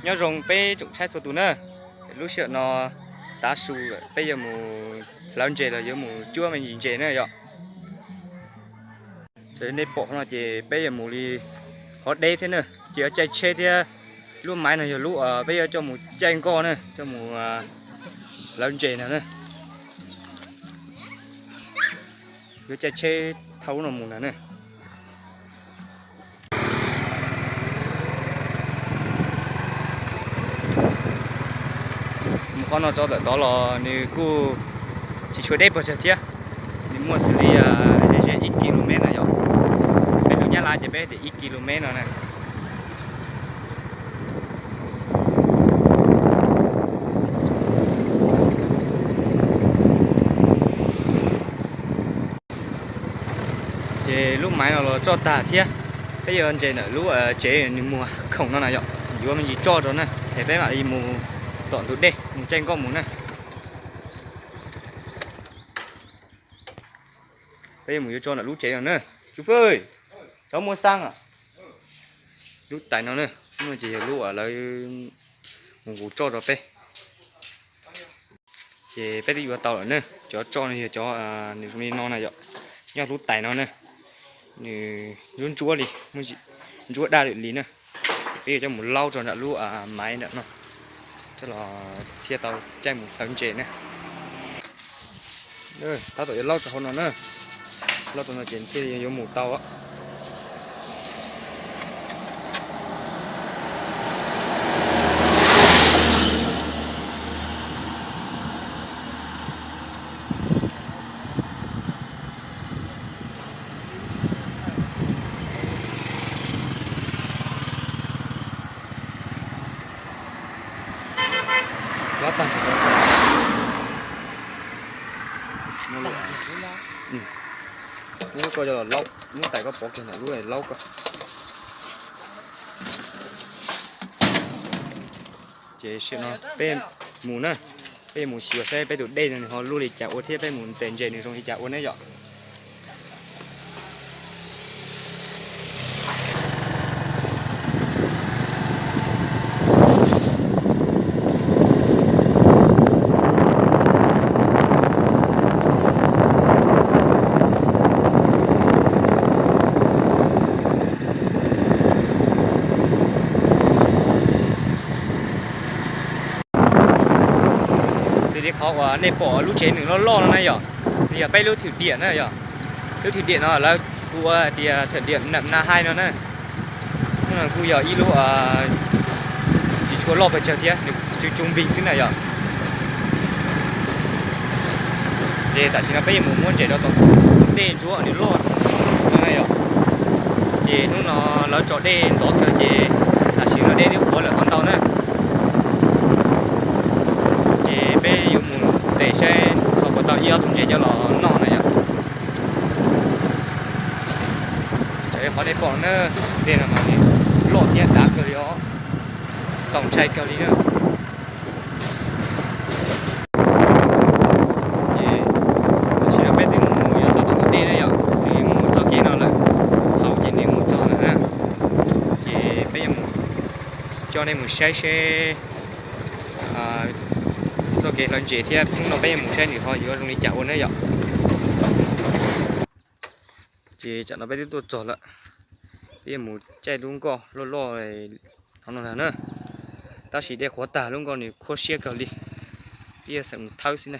Nyob zoo peb tsoom tshaib txhua tus na, lub sij hawm no tav su lawm peb yuav mus hlawv ntses los yuav mus cuab me ntsis ntses na yom. Raws li nej pom no ces peb yuav mus li hov deb thiab na, ces yuav caij tsheb thiab. Lub maiv no yog lub peb yuav coj mus caij nkoj na, coj mus hlawv ntses no na. Yuav caij tsheb thauj lub no mus na na. Mus qhov no txog ntawm tod los nws kuj tsis tshua deb pes tsawg thiab, nws muaj xws li ze ze ib ki lus mev na yom. Peb lus Nyab Laj ces peb tias ib ki lus mev no na. Ces lub maiv no los tsoj tag thiab, peb yuav ntses ntawm lub tsev nws muag khoom no na yom, yuav me ntsis tsoj rau na, es peb mam li mus tom ntug dej mus caij nkoj mus na. Peb yuav mus yuav tsoj ntawm lub tsev no na. Tsu Fwj, cov muaj xab a, lub tais no na, no ces yog lub uas lawv mus nqus tsoj rau peb. Ces peb twb yuav tau lawm na, cov tsoj no yog cov nws zoo li no na yom, nyob lub tais no na, nws ntsuab ntsuab li, muaj ntsuab daj lwm li na. Ces peb yuav coj mus laub rau nram lub maiv nram no, coj los thiaj tau caij mus hlawv ntses na. Tab tom yuav laub rau hauv no na, laub rau no ces thiaj yuav mus tau. Lub ko yog los laub, lub tais koj pov kiag ntawm lub laub ko. Ces sim no peb mus na, peb mus xyuas saib peb tus dej no nws ho luaj li cas ua thiab peb mus ntes ntses nws zoo li cas ua ne yom. Xws li qhov uas nej pom lub tsev nws loj loj no na yom, nws yog peb lub thwm diam na yom. Lub thwm diam no lawv kuj ua tias thwm diam nam na hai no na. Kuj yog ib lub tsis tshua loj pes tsawg thiab, nws tsuj tsuj npis xwb na yom. Ces tam sim no peb yuav mus muab ntses rau tom dej ntsuab nws loj no na yom. Ces hnub no lawv tso dej ntxov kawg ces tam sim no dej twb qhuav lawm qhov ntau na. Ces peb yuav mus ntes saib ho puas tau ib ob tug ntses coj los noj na yom. Tsam qhov nej pom na, dej no mas loj thiab dav kawg li os, txaus ntshai kawg li na. Ces tam sim no peb twb mus yuav txog tom ntug dej na yom, twb mus txoj kev no lawm, thaum ces nws mus txog lawm na. Ces peb yuav mus coj nej mus saib seb txoj kev hlawv ntses thiab hnub no peb yuav mus saib nws ho yuav zoo li cas ua na yom. Ces tsam no peb twb tuaj txog lawm, peb yuav mus caij lub nkoj loj loj no na. Tab sis dej qhuav tag lub nkoj nws khuab siab kawg li, peb yuav xeem mus thawb xwb na.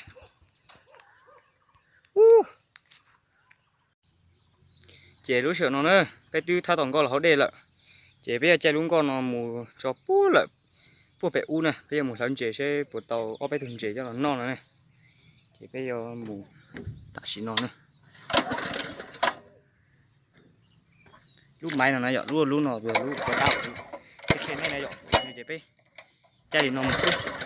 Ces lub sij hawm no na, peb twb thawb tau nkoj los hauv dej lawm, ces peb yuav caij lub nkoj no mus tso puag lawm, puag pem ub na, peb yuav mus hlawv ntses seb puas tau ob peb tug ntses coj los noj no na. Ces peb yuav mus tam sim no na. Lub maiv no na yom, lub lub no yog lub qhov dab, qhia nej na yom, ces peb caij li no mus xwb.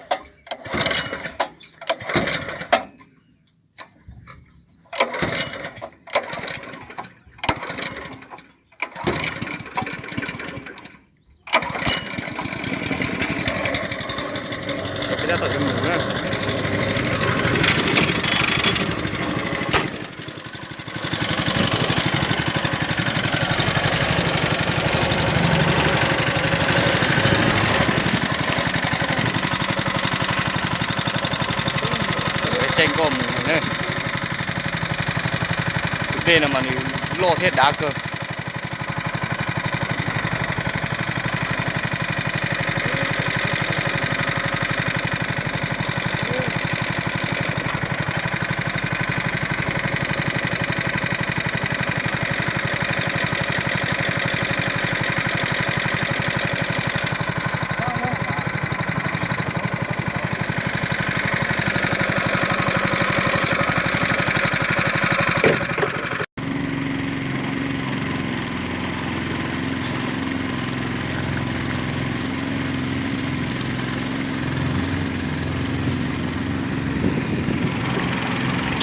Peb tab tom yuav mus na. Nkauj mus na. Tus dej no mas nws loj thiab dav kawg.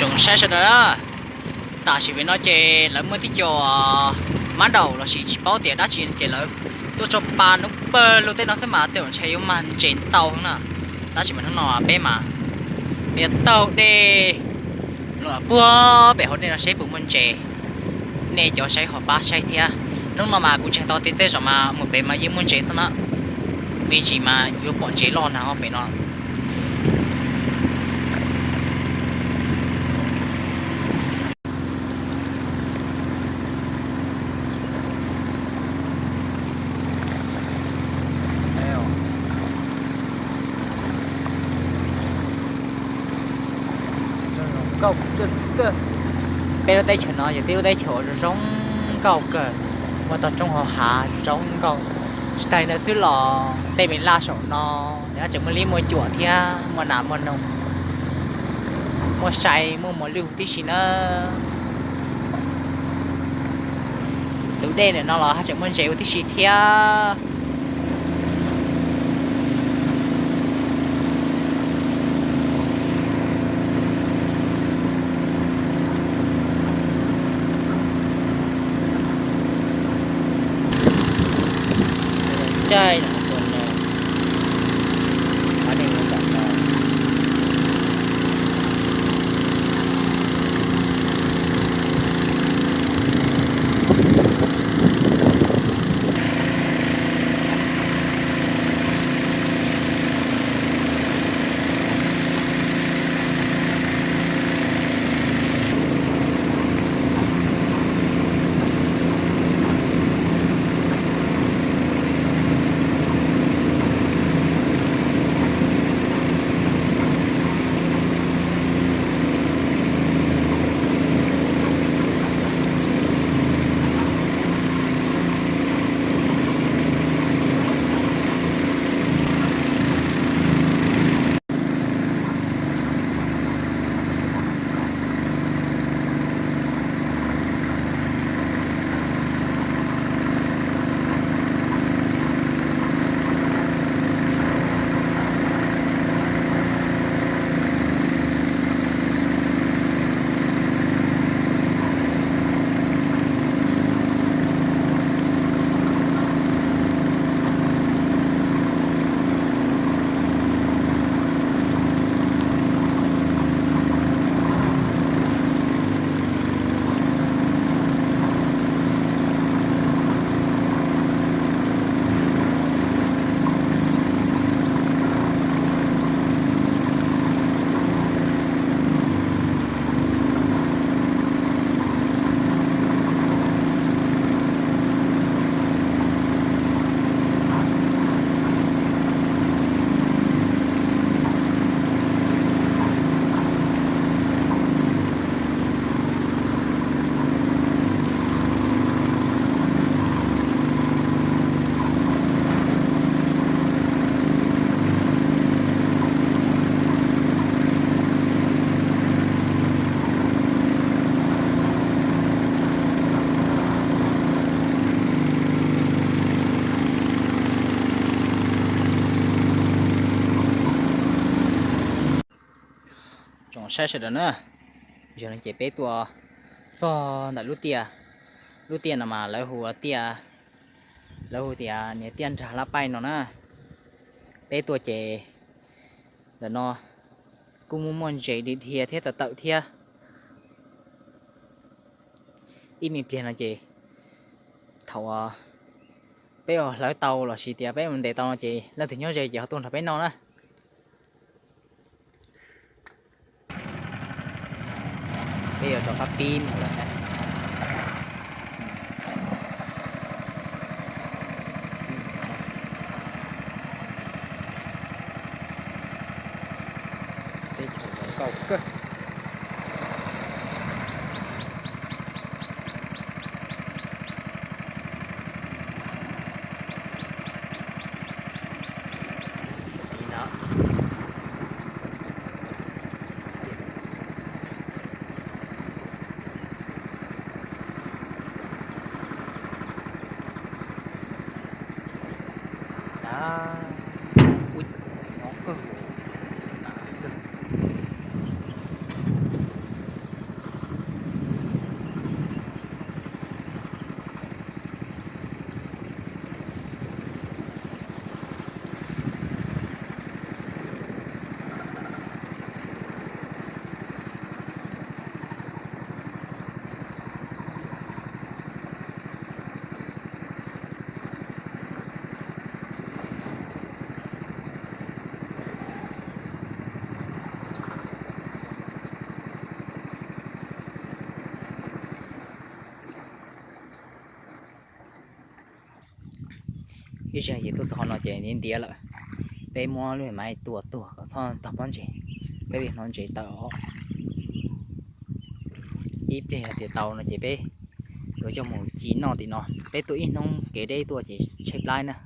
Tsoom saib sawv daws na, tam sim pem no ces lawv muaj tib co mab daum lossis tsis paub tias dab tsi ces lawv tuaj tso pa noob pawg lug tej no xwb mas tej zaum ntshe yuav mag ntses ntau na. Tab sis mas hnub no peb mas peb yuav taug dej los puag pem hauv dej no saib puas muaj ntses. Nej cov saib ho pab saib thiab. Hnub no mas kuv tseem tau tej tej zaum mas mus pem mas yeej muaj ntses xwb na. Me ntsis mas yuav pom ntses loj nag pem no. Nkauj kawg kawg. Peb lub teb chaws no yog tib lub teb chaws zoo zoo nkauj kawg, muaj toj roob hauv hav zoo zoo nkauj. Tsis tas li ntawd xwb los tej me laj saum no nws haj tseem muaj liab muaj cuam thiab muaj nas muaj noog, muaj sai muaj mos lwj huv tib si na. Tus dej ntawm no los haj tseem muaj ntses huv tib si thiab. Caij no tus no, qhov dej no tom no. Tsoom saib sawv daws na, yog no ces peb tuaj txog ntawm lub tiaj, lub tiaj no mas lawv hu tiaj, lawv hu tias niag tiaj nrag lab paij no na. Peb tuaj ces ntawm no kuj muaj muaj ntses dhia dhia thiab tawm tawm thiab. Ib me pliag no ces thaum peb hlawv tau los sis tias peb mus ntes tau no ces leej twg nyob ze ces ho tuaj nrog peb noj na. Peb yuav rov qab pib mus lawm. Teb chaws zoo nkauj kawg. Ib zaug ces tuaj txog qhov no ces ntiav ntiav lawm. Peb muab lub maiv tua tuag kom txhob tog pob ntseg. Peb li hnov ntses tawm os. Ib pliag yog tias tau no ces peb yuav coj mus ci noj tim no. Peb tuaj ib hnub kev deb tuaj ces tshaib plab na.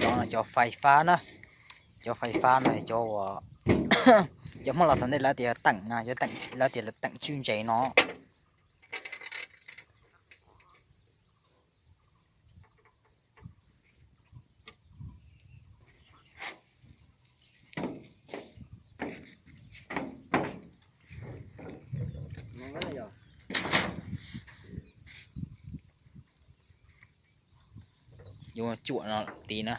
Cov no cov fais fab na, cov fais fab no cov uas cov Hmoob los thaum ntej lawv tias teem no, lawv tias teem tswj ntses no. Yuav cuam no tid na.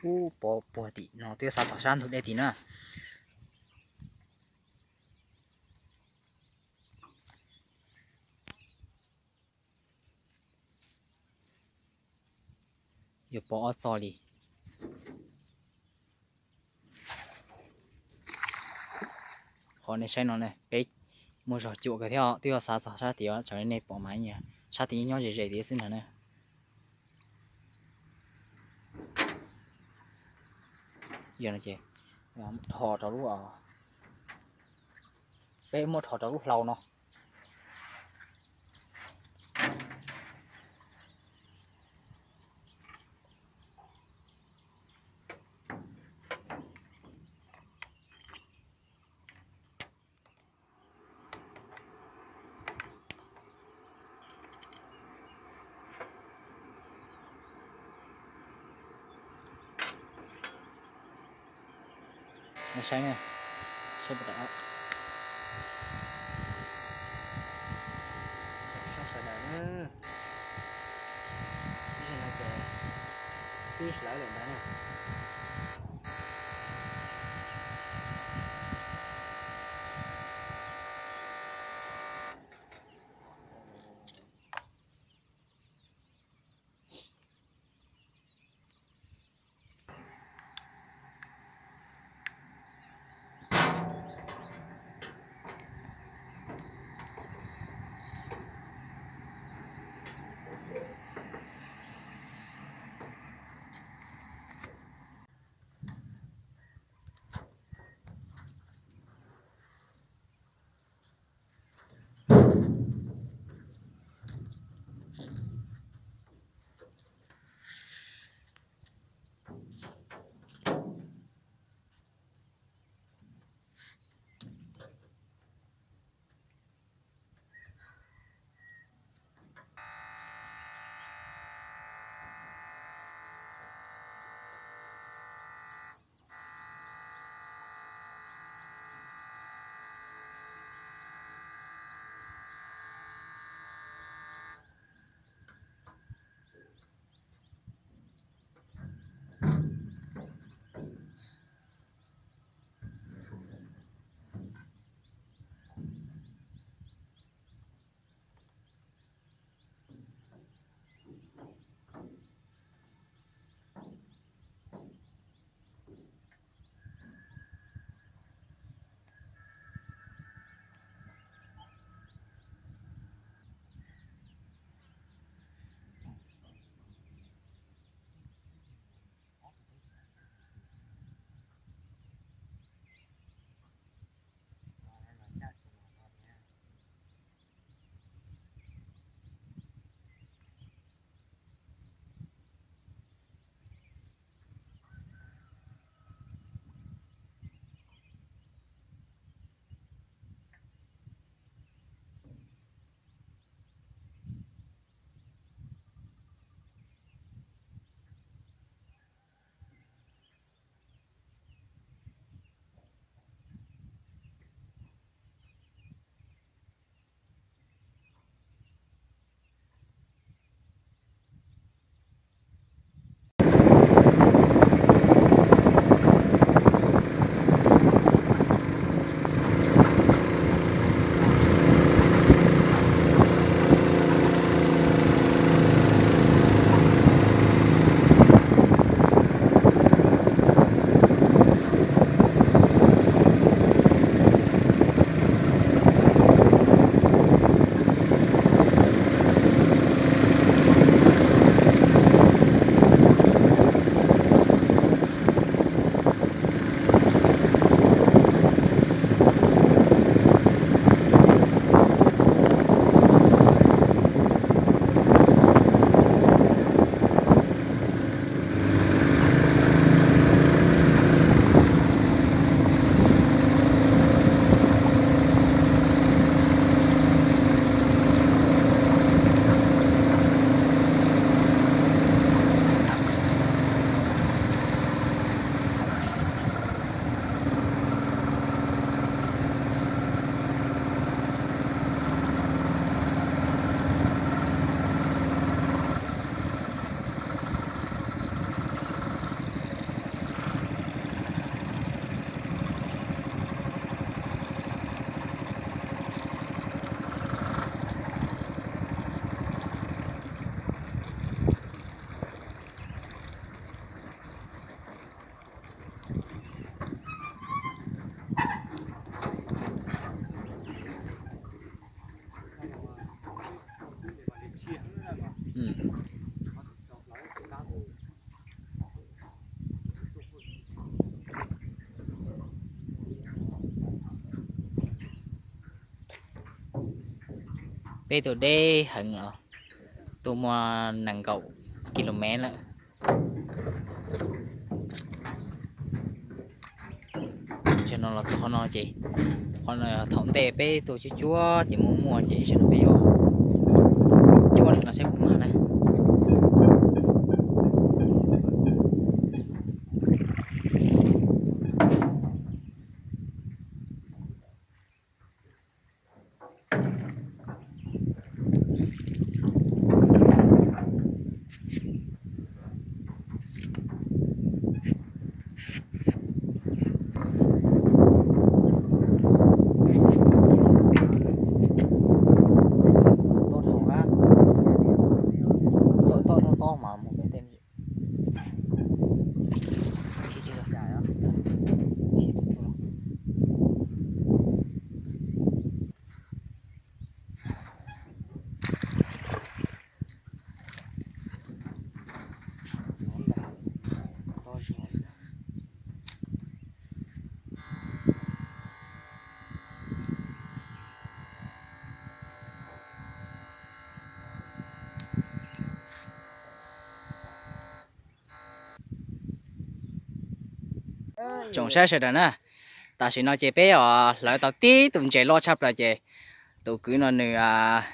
Ub, pov puag tim no twb xav tom sab ntug dej tid na. Yuav pov ob txog li. Qhov nej saib no ne, peb muaj zog cuam kawg thiab, twb yog xav txog sab tid, tsam nej pom mas sab tid nyob ze ze tid xwb ntag na. Yog no ces rho rau lub, peb muab rho rau lub hlau no. Nej saib ne, saib puas tau. Sawv daws na, ib zaug no ces pib hlawv lawm ntag na. Peb tus deb heev os, tuaj muaj nees nkaum kilomev lawm. Zaum no los txog qhov no ces, qhov no thaum ntej peb tuaj cuab cuab ces muaj muaj ces zaum no peb yuav cuab lawm no saib puas mag na. Toj dhau, toj dhau toj mas mus pem tej. Tsoom saib sawv daws na, tam sim no ces peb os hlawv tau tib tus ntses loj tshaj plaws ces tus kwv no nws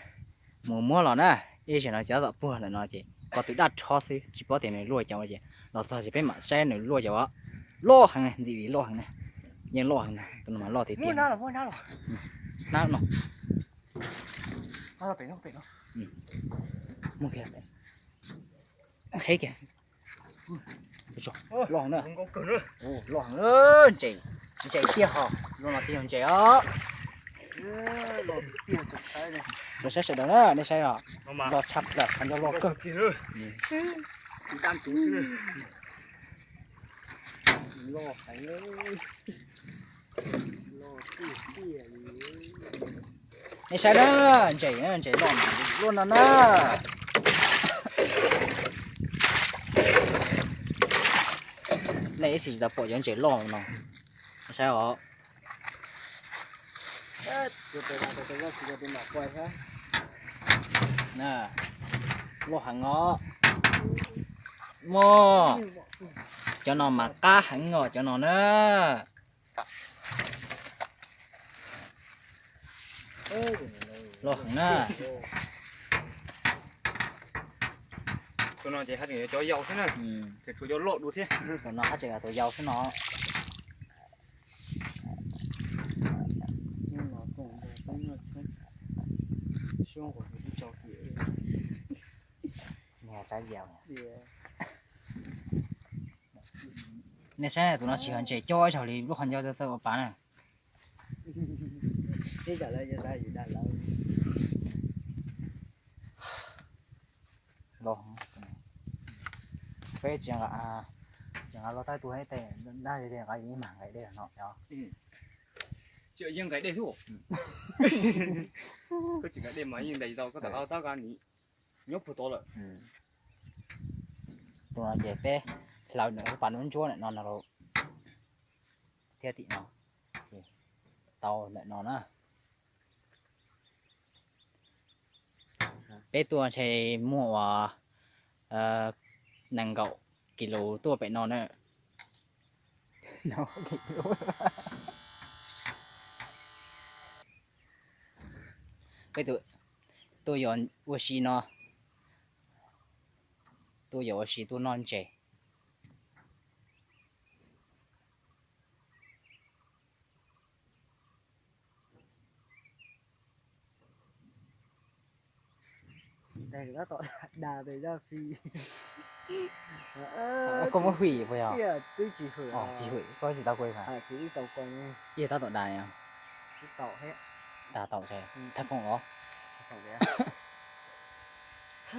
mus muab los na. Ib zaug no ces tab tom puag ntawm no ces ko tw daj rhob xwb tsis paub tias nws luaj cas ces los txog ces peb mam saib nws luaj cas. Loj heev, ntxim li loj heev na, yeej loj heev na, tus no mas loj tiag tiag. Hnab no, muab kiag, qheb kiag. Loj heev na, loj heev, ntses, ntses tiag ho, loj no tiag ntses os. Saib sawv daws na, nej saib os, loj tshaj plaws, qhov ncauj loj kawg. Nej saib na, ntses, ntses loj luaj no na. Nej ib txhis tsis tau pom cov ntses loj no. Nej saib os. Loj heev os. Muaj, cov no mas qab heev os cov no na. Loj heev na. Tus no ces haj tseem yog cov yau xwb na, ces tshuav cov loj dua thiab. Tus no haj tseem yog tus yau xwb no. Nej saib tus no tsis yog ntses coj ib zaug li lub qhov ncauj txawj ua pav na. Peb tsis nqa, tsis nqa loj tab tuaj ib teg, nqa ib mag nqaim dej no. Tsis yeej nqaim dej xwb. Koj tsis nqaim dej mas yeej nqaim tau, koj tom qab tab qa nyob puag tod lawm. Tus no ces peb hlawv ntawm pas nruab ntsuab ntawm no no thiab tim no, tau ntawm no na. Peb tuaj ntshe muaj uas nees nkaum kis lus tuaj pem no na. Peb tuaj yuav ua si no, tuaj yuav ua si tuaj noj ntses. Koj muab hwm puas yog? Tsis hwm, koj tsis tau kuv. Ib tab tom dag, dag tau thaj koom os.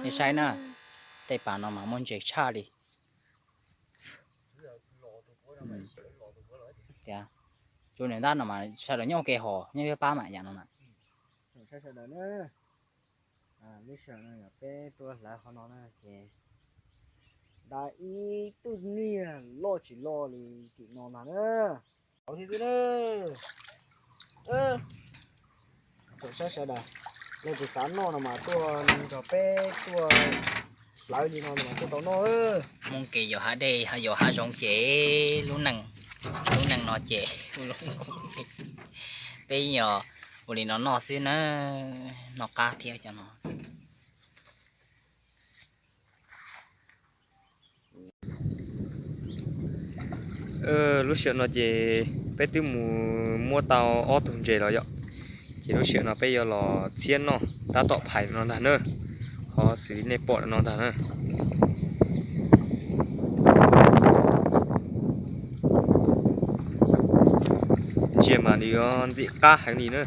Nej saib na, tej pas no mas muaj ntses tshaj li. Tias, tsuas niam ntab no mas sawv daws nyob ua ke hos nyob pab mam yam no na. Lub sij hawm no yog peb tuaj hlawv qhov no na ces da ib tug niag loj tsis loj li tim no mas na. Hauv thiab xwb na. Tsoom saib sawv daws, Leej twg xav noj no mas tuaj nrog peb tuaj hlawv li no mas tuaj tau noj. Hmoob kev yos hav dej yos hav zoov ces lub neej, lub neej no ces peb yog ua li no noj xwb na, noj qab thiab cov no. Lub sij hawm no ces peb twb mus muab tau ob tug ntses los yom, ces lub sij hawm no peb yuav los txhiab noj tab tom phais no ntag na, qhov xws li nej pom no ntag na. Ntsia mas nws yuav ntxim qab heev li na.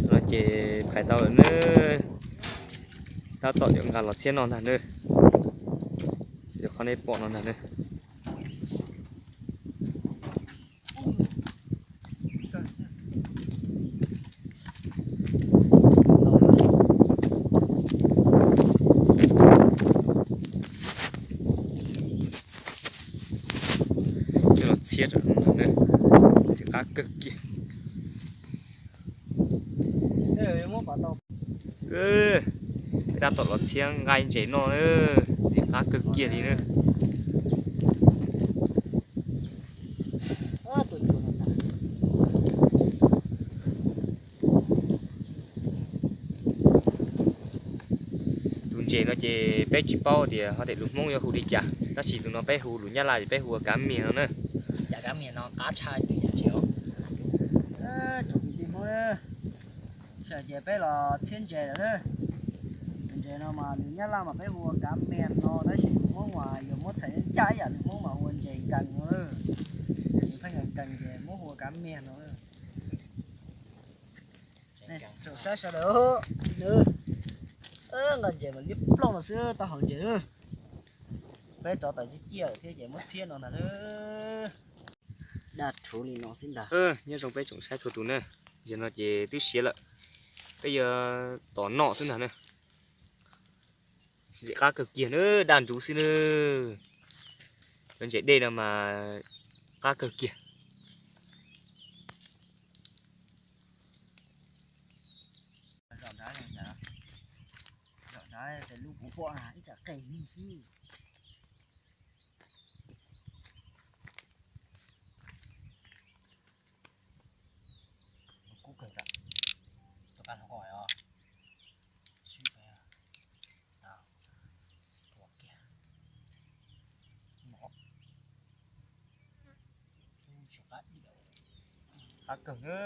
No ces phais tau lawm na, tab tom yuav nqa los txhiab noj ntag na. Xws li qhov nej pom no ntag na. Coj los txhiab, ntxim qab kawg kiag. Peb tab tom los txhiab nqaij ntses noj, ntxim qab kawg kiag li na. Tus ntses no ces peb tsis paub tias ho tias lus Hmoob yuav hu li cas, tab sis tus no peb hu lus Nyab Laj ces peb hu ua kav miag no na. Kav miag no qab tshaj. Ces peb los txhiab ntses lawm na. Tus ntses no mas lus Nyab Laj mas peb hu ua kav miag no, tab sis lus Hmoob mas yog muab txhais ncaj ib yam, lus Hmoob mas hu ua ntses nkees no. Ntses pheej nkees nkees ces muab hu ua kav miag no. Saib sawv daws, nqa ntses mas liab plooj no xwb tau haus ntses. Peb rov tawm ciaj ciaj lawm thiab ces muab txhiab no ntag na. Daj rhuv li no xwb ntag. Nyob zoo peb tsoom saib txhua tus na, ntses no ces twb siav lawm, peb yuav tos noj xwb ntag na. Ntxim qab kawg kiag na, daj nruv xwb na. Cov ntses dej no mas qab kawg kiag. Zom nrad, zom nrad, lub kuv pom na ib tsam qe hnub xwb. Kub kawg, rov qab hlob os. Sib peb, tau, tua kiag. Qab kawg na.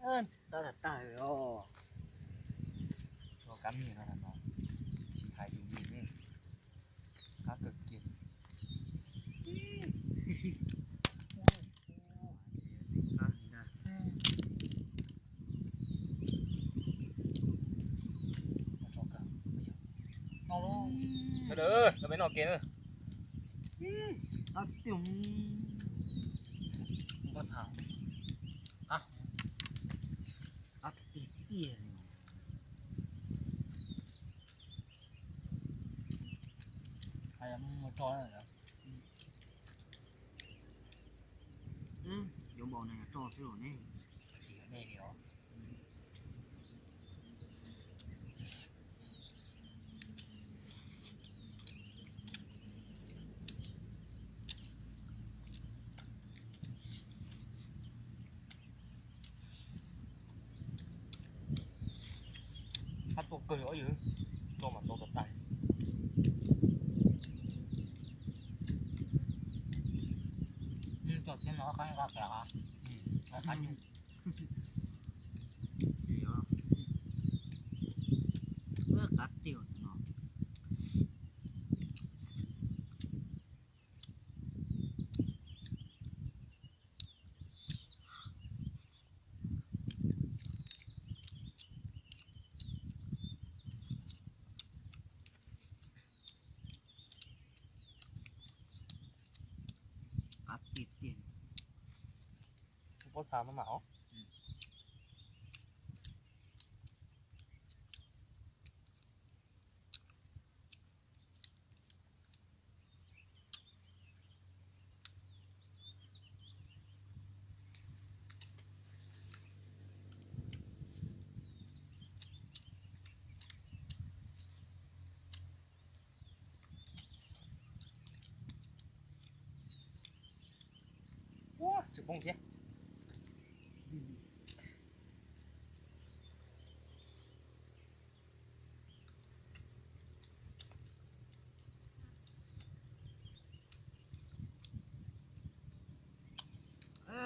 Qab tag tag os. Tso kab miag no, tsis hais tus yig ne, qab kawg kiag. Sawv daws, peb noj ke na. Yuav npaum no yog tso xwb os ne. Qab tuaj kawg os, yog tso mas tau tag tag. Tso txhiab no qab, qab nyuj. Qab tiag no. Tha maj mam os. Ua, tsis poob thiab.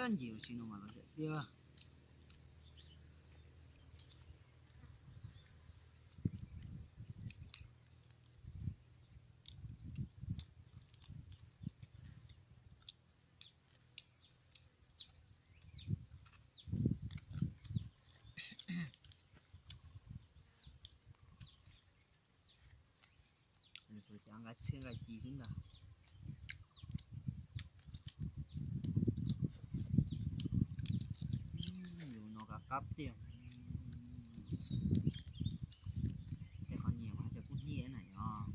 Ncim ua si no mas los tiag. Nws tus cov nqa txhiaj nqa ci xwb ntag. Yus no qab qab tiag. Tej qhov nyiam mas cov kub hnyiab na yog.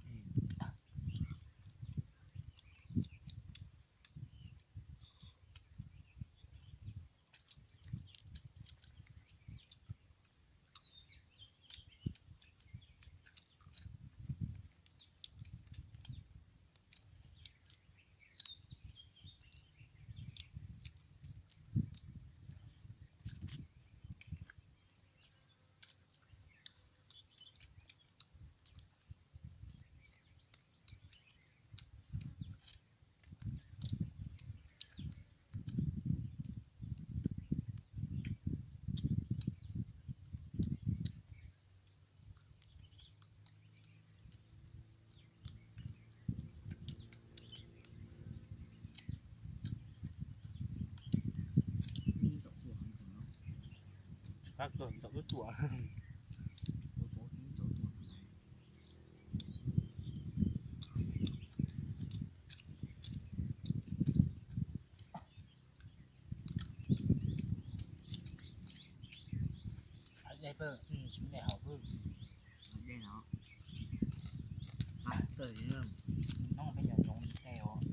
Qab kawg, ntxaum wb tuam. Dej pw, tsis muaj dej haus pw. Dej no, qab kawg li. No peb nyuam zoov dej os.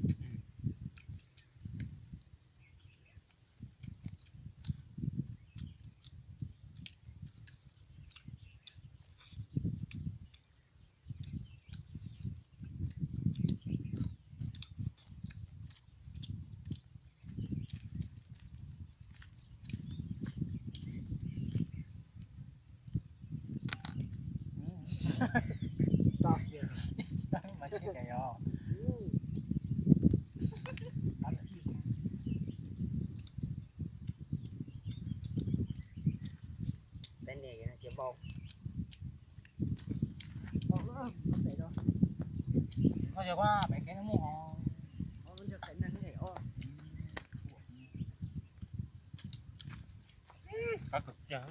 Peb niam cia npau. Koj tsis, kuv pem kev no muaj os. Qab kawg kiag.